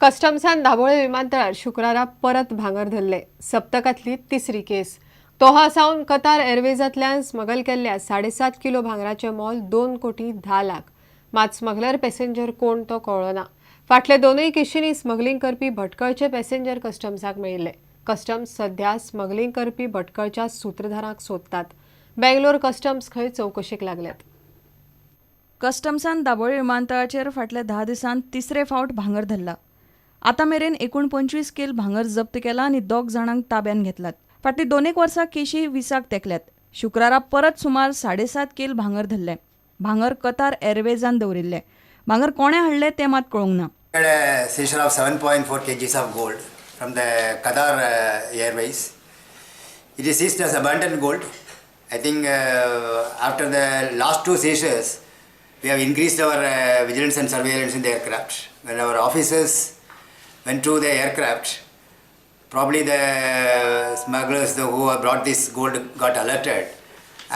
कस्टम्सान दाबोळे विमानतळार शुक्रारा परत भांगर धरले. सप्तकांतली तिसरी केस. दोहा सावन कतार एअरवेजांतल्यान स्मगल केल्ल्या 7.5 किलो भांगराचें मोल 2 कोटी 10 लाख. मात स्मगलर पॅसेंजर कोण तो कळ्ळो ना. फाटले दोनूय केशींनी स्मगलिंग करपी भटकळचे पॅसेंजर कस्टम्साक मेळिल्ले. कस्टम्स सध्या स्मगलिंग करपी भटकळच्या सुत्रधारांक सोदतात. बेंगलोर कस्टम्स खंय चवकशेक लागल्यात. कस्टम्सान दाबोळी विमानतळाचेर फाटल्या 10 दिसांत तिसरे फावट भांगर धरला. आतां मेरेन एकूण 25 कील भांगर जप्त केला आनी 2 जाणांक ताब्यान घेतलात. फाटलीं 2 वर्सां केशी 20 तेंकल्यात. शुक्रारा परत सुमार 7.5 कील भांगर धरलें. भांगर कतार एअरवेजान दवरिल्लें. भांगर कोणें हाडलें तें मात कळूंक ना. Seizure of 7.4 kgs of gold from the Qatar Airways. It is seized as abundant gold. I think after the last 2 seizures, we have increased our vigilance and surveillance in the aircraft. When our officers went to the aircraft, probably the smugglers who have brought this gold got alerted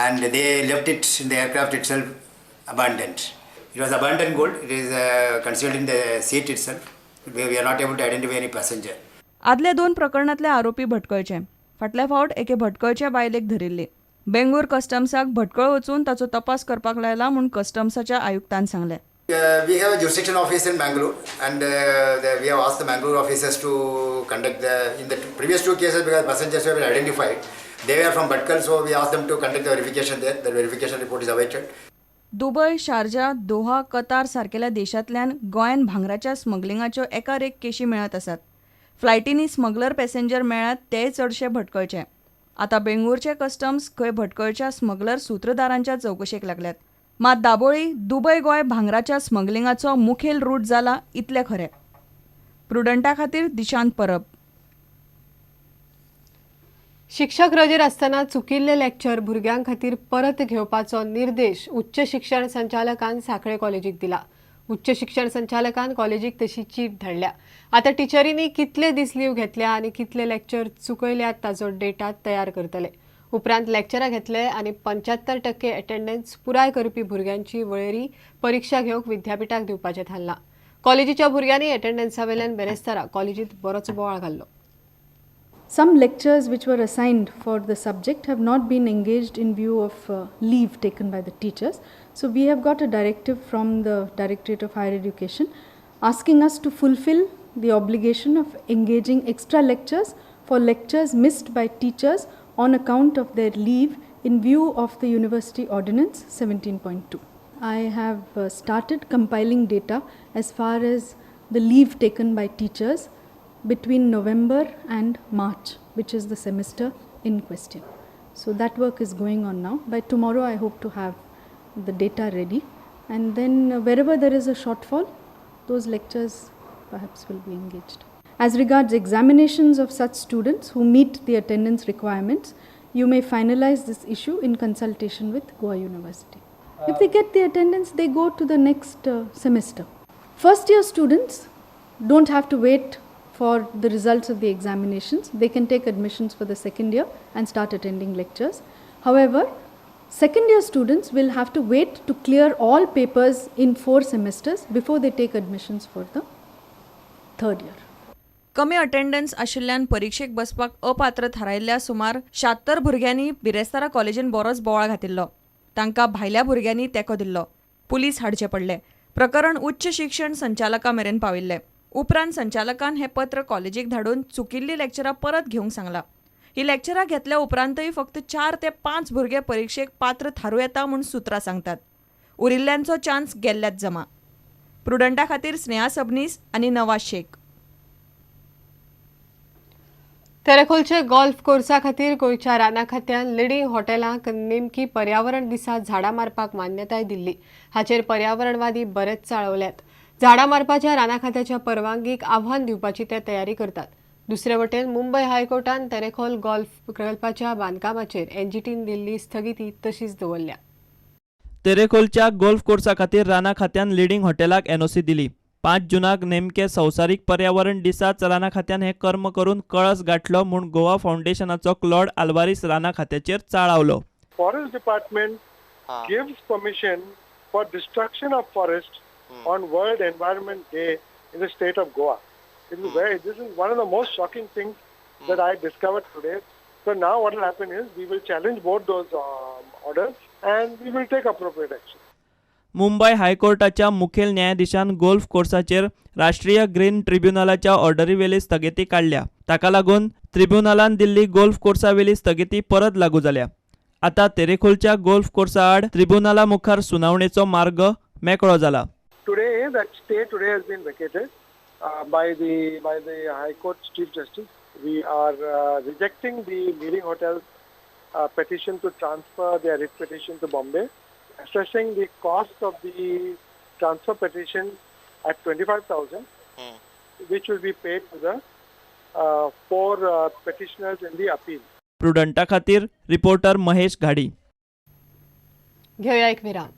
and they left it in the aircraft itself abundant. It was abundant gold. It is concealed in the seat itself. We are not able to identify any passenger. आदल्या 2 प्रकरणांतले आरोपी भटकळचे. फाटल्या फावट एके भटकळच्या बायलेक धरिल्ली. बेंगळूर कस्टम्साक भटकळ वचून ताचो तपास करपाक लायला म्हूण कस्टम्साच्या आयुक्तान सांगलें. We have a jurisdiction office in Bangalore, and we have asked the Bangalore officers to conduct the, in the previous 2 cases because passengers have been identified. They were from Bhatkal, so we asked them to conduct the verification there. The verification report is awaited. Dubai, Sharjah, Doha, Qatar सारकेल्या देशांतल्यान गोंयांत भांगराच्या स्मगलिंगाच्यो एकार एक केशी मेळत आसात. फ्लायटींनी smuggler passenger मेळ्ळ्यात तेय चडशे भटकळचे. आतां बेंगळूरचे कस्टम्स खंय भटकळच्या स्मगलर सुत्रधारांच्या चवकशेक लागल्यात. मात दाबोळी दुबय गोंय भांगराच्या स्मगलिंगाचो मुखेल रूट जाला इतलें खरें. प्रुडंटा खातीर दिशांत परब. शिक्षक रजेर आसतना चुकिल्ले लेक्चर भुरग्यां खातीर परत घेवपाचो निर्देश उच्च शिक्षण संचालकान सांखळे कॉलेजीक दिला. उच्च शिक्षण संचालकान कॉलेजीक तशी चीट धाडल्या. आतां टिचरींनी कितले दीस लीव घेतल्या आनी कितले लेक्चर चुकयल्यात ताचो डेटा तयार करतले. उपरांत लेक्चरां घेतले आनी 75% अटेंडन्स पुराय करपी भुरग्यांची वळेरी परिक्षा घेवंक विद्यापिठाक दिवपाचें थारलां. कॉलेजीच्या भुरग्यांनी अटेंडन्सा वेल्यान बेरेस्तारा कॉलेजींत बरोच बोवाळ घाल्लो. Some lectures which were assigned for the subject have not been engaged in view of leave taken by the teachers. So we have got a directive from the Directorate of Higher Education asking us to fulfill the obligation of engaging extra lectures for lectures missed by teachers on account of their leave in view of the University Ordinance 17.2. I have started compiling data as far as the leave taken by teachers between November and March, which is the semester in question. So that work is going on now. By tomorrow, I hope to have the data ready, and then wherever there is a shortfall, those lectures perhaps will be engaged. As regards examinations of such students who meet the attendance requirements, you may finalize this issue in consultation with Goa University. If they get the attendance, they go to the next semester. First year students don't have to wait for the results of the examinations. They can take admissions for the second year and start attending lectures. However, second year students will have to wait to clear all papers in 4 semesters before they take admissions for the third year. कमी attendance आशिल्ल्यान परिक्षेक बसपाक अपात्र थारायल्ल्या सुमार 76 भुरग्यांनी बिरेस्तारा कॉलेजीन बरोच बोवाळ घातिल्लो. तांकां भायल्या भुरग्यांनी तेंको दिल्लो. पुलीस हाडचे पडले. प्रकरण उच्च शिक्षण संचालका मेरेन पाविल्लें. उपरांत संचालकान हें पत्र कॉलेजीक धाडून चुकिल्लीं लेक्चरां परत घेवंक सांगलां. ही लेक्चरां घेतल्या उपरांतय फक्त 4 ते 5 भुरगे परिक्षेक पात्र थारूं येता म्हूण सुत्रां सांगतात. उरिल्ल्यांचो चान्स गेल्ल्यात जमा. प्रुडंटा खातीर स्नेहा सबनीस आनी नवाज शेख. तेरेखोलचे गोल्फ कोर्सा खातीर गोंयच्या राना खात्यान लिडींग हॉटेलांक नेमकी पर्यावरण दिसा झाडां मारपाक मान्यताय दिल्ली. हाचेर पर्यावरणवादी बरेच चाळवल्यात. झाडां मारपाच्या राना खात्याच्या परवानगीक आव्हान दिवपाची ते तयारी करतात. दुसरे वटेन मुंबय हायकोर्टान तेरेखोल गोल्फ प्रकल्पाच्या बांदकामाचेर एनजीटीन दिल्ली स्थगिती तशीच दवरल्या. तेरेखोलच्या गोल्फ कोर्सा खातीर राना खात्यान लिडींग हॉटेलाक एनओसी दिली. 5 जूनाक नेमके संवसारीक पर्यावरण दिसाच राना खात्यान हें कर्म करून कळस गाठलो म्हूण गोवा फावंडेशनाचो क्लॉड आल्वारीस राना खात्याचेर चाळावलो. Forest Department gives permission for destruction of forest on World Environment Day in the state of Goa. It is very, this is one of the most shocking things that I discovered today. So now what will happen is we will challenge both those orders and we will take appropriate action. Mumbai हायकोर्टाच्या मुखेल न्यायाधीशान golf कोर्साचेर राष्ट्रीय green ट्रिब्युनलाच्या ऑर्डरीवेली स्थगिती काडल्या. ताका लागून ट्रिब्युनलान दिल्ली golf कोर्सावेली स्थगिती परत लागू जाल्या. आतां तेरेखोलच्या गोल्फ कोर्सा आड ट्रिब्युनला मुखार सुनावणेचो मार्ग मेकळो जाला. Today, that stay today has been vacated by the High Court Chief Justice. We are rejecting the leading hotels petition to transfer their writ petition to Bombay, assessing the cost of the transfer petition at 25,000, which will be paid to the four petitioners in the appeal. प्रुडंटा खातीर reporter Mahesh Ghadi. घेऊया एक विराम.